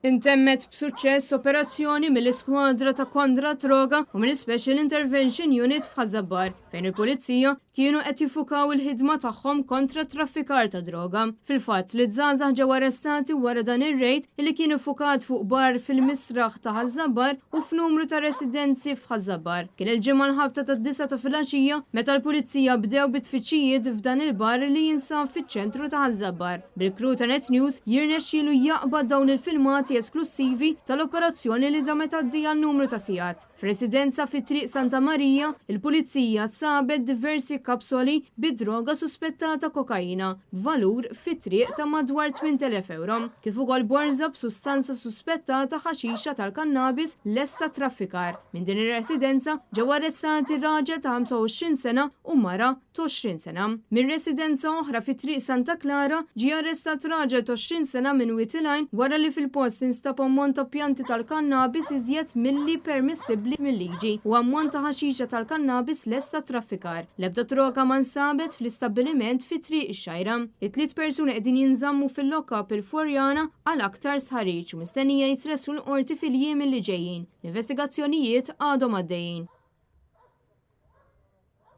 Intemmet b'suċċess operazzjoni mill-Iskwadra ta' Kontra d-Droga u mill-Special Intervention Unit f'Ħaż-Żabbar, fejn il-Pulizija kienu qed jiffukaw il-ħidma tagħhom kontra t-traffikar ta' droga. Fil-fatt, li żgħażagħ ġew arrestati wara dan ir-rejd li kien iffukat fuq bar fil-Misraħ ta' Ħaż-Żabbar u f'numru ta' residenzi f'Ħaż-Żabbar. Kien il-Ġimgħa l-ħabta tad-disgħa ta' filgħaxija meta l-Pulizija bdew bit-tfittxijiet f'dan il-bar li jinsab fiċ-ċentru ta' Ħaż-Żabbar. Bil-crew ta' Net News jirnexxielu jaqbad dawn il-filmati esklussivi tal-operazzjoni li damet għaddejja għal numru ta' sigħat. F'residenza fi Triq Santa Marija, il-Pulizija sabet diversi kapsoli bi droga suspettata kokaina b'valur fit-triq ta' madwar 8,000 ewro, kif ukoll borża b'sustanza suspettata ħaxixa tal-kannabis lesta għat-traffikar. Minn din ir-residenza ġew arrestati raġel ta' 25 sena u mara t'20 sena. Minn residenza oħra fi Triq Santa Klara ġie arrestat raġel t'20 sena minn Wied il-Għajn wara li fil-post instab ammont ta' pjanti tal-kannabis iżjed milli permissibbli mil-liġi u ammont ta' ħaxixa tal-kannabis lest għat-traffikar. L-ebda droga ma nstabet fl-istabbiliment fi Triq ix-Xgħajra. It-tliet persuni qegħdin jinżammu fil-lock-up il-Furjana għal aktar stħarriġ u mistennija jitressqu l-Qorti fil-jiem li ġejjin. L-investigazzjonijiet għadhom għaddejjin.